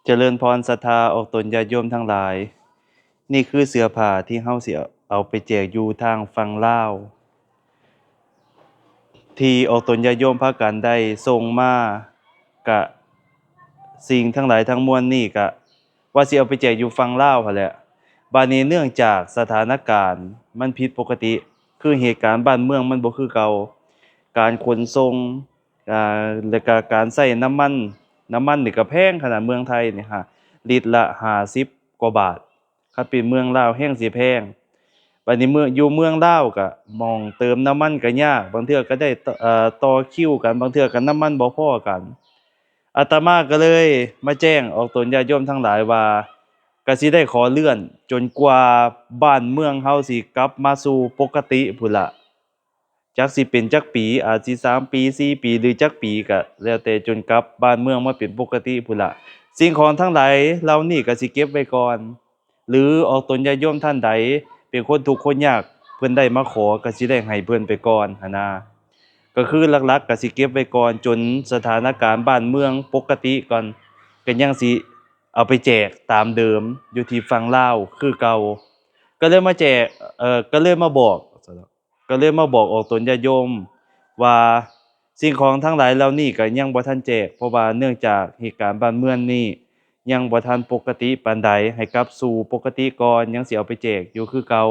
ຈະເລີນພອນສັດທາອອກຕົນຍາດໂຍມທັງຫຼາຍ, ນີ້ຄືເສື້ອຜ້າທີ່ເຮົາຊິເອົາໄປແຈກຢູ່ທາງຝັ່ງລາວ ທີ່ອອກຕົນຍາດໂຍມພາກັນໄດ້ສົ່ງມາ, ກະສິ່ງທັງຫຼາຍທັງມວນນີ້ກະວ່າຊິເອົາໄປແຈກຢູ່ຝັ່ງລາວຫັ້ນແຫຼະ. ບາດນີ້ເນື່ອງຈາກສະຖານະການມັນຜິດປົກກະຕິ, ຄືເຫດການບ້ານເມືອງມັນບໍ່ຄືເກົ່າ, ການຂົນສົ່ງ ອ່າ ແລ້ວກະການໃຊ້ນ້ຳມັນ, ນ້ຳມັນນີ້ກະແພງຂະໜາດເມືອງໄທນີ້ຮະ ລິດລະຫ້າສິບກວ່າບາດ, ຄັນເປັນເມືອງລາວແຮງຊິແພງ. ບາດນີ້ເມືອງ ຢູ່ເມືອງລາວກະໝ່ອງເຕີມນ້ຳມັນກະຍາກ, ບາງເທື່ອກະໄດ້ ເອີ ຕໍ່ຄິວກັນ, ບາງເທື່ອກະນ້ຳມັນບໍ່ພໍກັນ. ອາດຕະມາກະເລີຍມາແຈ້ງອອກຕົນຍາດໂຍມທັງຫຼາຍວ່າ ກະຊິໄດ້ຂໍເລື່ອນຈົນກວ່າບ້ານເມືອງເຮົາຊິກັບມາສູ່ປົກກະຕິພຸ້ນລະ. ຈັກຊິເປັນຈັກປີ, ອາດຊິສາມປີ ສີ່ປີ ຫຼື ຈັກປີກະແລ້ວແຕ່, ຈົນກັບບ້ານເມືອງມາເປັນປົກກະຕິພຸ້ນລະ. ສິ່ງຂອງທັງຫຼາຍເຫຼົ່ານີ້ກະຊິເກັບໄວ້ກ່ອນ, ຫຼື ອອກຕົນຍາດໂຍມທ່ານໃດເປັນຄົນທຸກຄົນຍາກ ເພິ່ນໄດ້ມາຂໍ ກະຊິໄດ້ໃຫ້ເພິ່ນໄປກ່ອນຫັ້ນນາ. ກະຄືຫຼັກໆກະຊິເກັບໄວ້ກ່ອນ ຈົນສະຖານະການບ້ານເມືອງປົກກະຕິກ່ອນ, ກະຍັງຊິເອົາໄປແຈກຕາມເດີມຢູ່ທີ່ຝັ່ງລາວຄືເກົ່າ. ກະເລີຍມາແຈກ ເອີ ກະເລີຍມາບອກ ກະເລີຍມາບອກອອກຕົນຍາດໂຍມວ່າ ສິ່ງຂອງທັງຫຼາຍເຫຼົ່ານີ້ກະຍັງບໍ່ທັນແຈກ, ເພາະວ່າເນື່ອງຈາກເຫດການບ້ານເມືອງນີ້ຍັງບໍ່ທັນປົກກະຕິປານໃດ, ໃຫ້ກັບສູ່ປົກກະຕິກ່ອນ, ຍັງຊິເອົາໄປແຈກຢູ່ຄືເກົ່າ.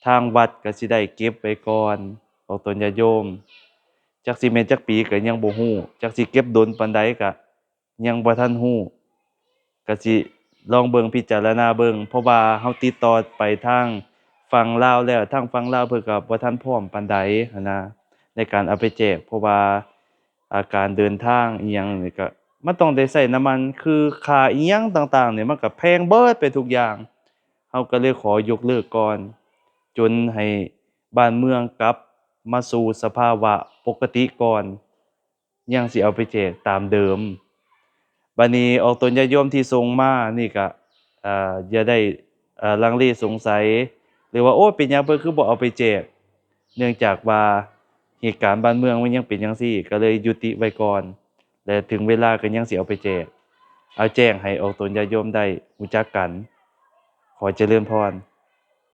ທາງວັດກະຊິໄດ້ເກັບໄວ້ກ່ອນ ອອກຕົນຍາດໂຍມ. ຈັກຊິແມ່ນຈັກປີກະຍັງບໍ່ຮູ້, ຈັກຊິເກັບດົນປານໃດກະ ຍັງບໍ່ທັນຮູ້, ກະຊິລອງເບິ່ງ ພິຈາລະນາເບິ່ງ, ເພາະວ່າເຮົາຕິດຕໍ່ໄປທາງຝັ່ງລາວແລ້ວ, ທາງຝັ່ງລາວເພິ່ນກະບໍ່ທັນພ້ອມປານໃດຫັ້ນນະ ໃນການເອົາໄປແຈກ, ເພາະວ່າ ອາ ການເດີນທາງອີ່ຫຍັງນີ້ກະ ມັນຕ້ອງໄດ້ໃຊ້ນ້ຳມັນ, ຄືຄ່າອີ່ຫຍັງຕ່າງໆນີ້ ມັນກະແພງເບິດໄປທຸກຢ່າງ. ເຮົາກະເລີຍຂໍຍົກເລີກກ່ອນ ຈົນໃຫ້ບ້ານເມືອງກັບມາສູ່ສະພາວະປົກກະຕິກ່ອນ. ຍັງຊິເອົາໄປແຈກຕາມເດີມ. ບາດນີ້ອອກຕົນຍາດໂຍມທີ່ສົ່ງມານີ້ກະ ເອີ ຢ່າໄດ້ ເອີ ລັງເລສົງໄສ ຫຼືວ່າ ໂອ້ ເປັນຫຍັງເພິ່ນຄືບໍ່ເອົາໄປແຈກ? ເນື່ອງຈາກວ່າເຫດການບ້ານເມືອງມັນຍັງເປັນຈັ່ງຊີ້ ກະເລີຍຍຸຕິໄວ້ກ່ອນ ແລະ ເຖິງເວລາກະຍັງຊິເອົາໄປແຈກ. ເອົາແຈ້ງໃຫ້ອອກຕົນຍາດໂຍມໄດ້ຮູ້ຈັກກັນ. ຂໍຈະເລີນພອນ.